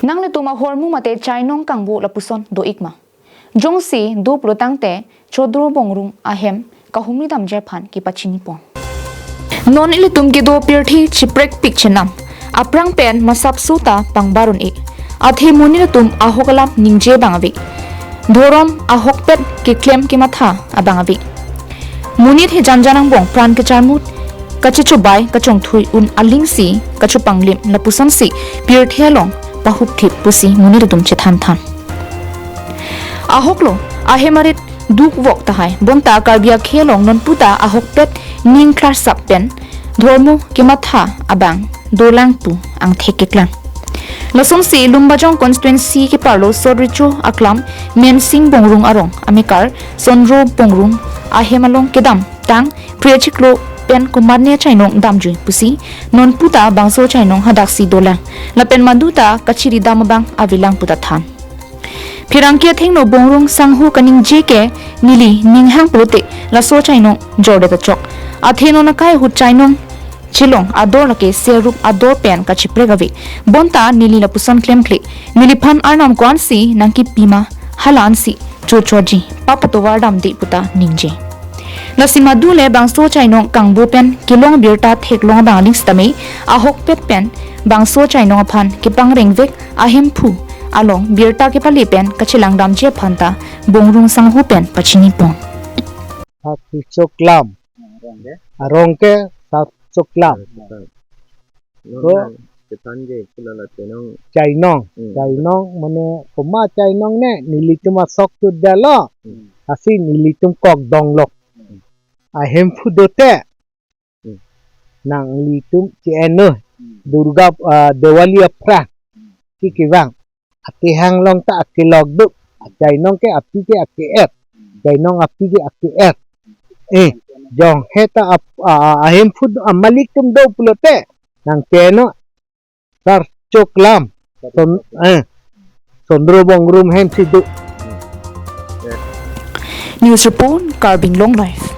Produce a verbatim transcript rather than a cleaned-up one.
Nanglitum ahormu mate chainong kangbo lapuson do-ik ma? Jongsi do pulotangte Chodro Bongrung ahem kahumri damji aphan kepachini pon. Non ilitum kedo pirthe chiprekpik chenam. Aphrang pen masapso ta pangbar un-e. Athe monit atum ahok alam ningje abang ave. Dhorom ahokpet keklem kematha abang ave. Monit he janjan angbong pran kacharmut, kachechobai kachongthui un alingsi kachopanglim lapusonsi pirthe along pahupthip pusi monit atum chethan than. Ahoklo, ahem arit dukvok tahai, bonta Karbi akhei along nonputa ahokpet ning klarsap pen dhormo kematha abang dolang pu angthek keklang. Lasonsi Lumbajong constituency keparlo Sot Recho aklam Mensing Bongrung arong amekar Sondro Bongrung ahem along kedamtang phre chiklo pen komatne chainong damjui pusi nonputa bangso chainong hadaksi dolang. Lapen maduta kachiri dam abang avelang puta than. Pherangke athengno Bongrung sangho kaningje ke neli ninghang pulote laso chainong jordet achok. Athe non akai ahut chainong chelong ador lake serup ador pen kachiprek ave. Bonta neli lapuson klemkle. Neliphan arnam ko-ansi nangkepima hala ansi chochoji papatovar damde puta ningje. Lasi madu le bangso chainong kangbo pen kelong birta theklong abang aling sitame ahokpet pen bangso chainong aphan kepangrengvek ahemphu along birta kepale pen kachelang damji aphan ta Bongrung sangho pen pachini pon. Sat Recho klam. Arong ke Sat Recho klam. Nong To. Nang ketan je pulala tenong. Chainong. Hmm. Chainong mane koma chainong ne nelitum asok tu dalo. Hmm. Asi nelitum kok donglo. Hmm. Ahemphu dote. Hmm. Nanglitum che-en-o. Hmm. Durga, ah, Diwali aphrang. Hmm. Ke kevang. Atehang along ta akelok do. Achainong ke api ke ake-et. Chainong api ke ake-et. Eh, jong he ta ap-, a, a, ahemphu do, amalik atum do pulote. Nang ke-en-o. Sat Recho klam. Son, eh, Sondro Bongrung hem si do. News report, Karbi Anglong Live.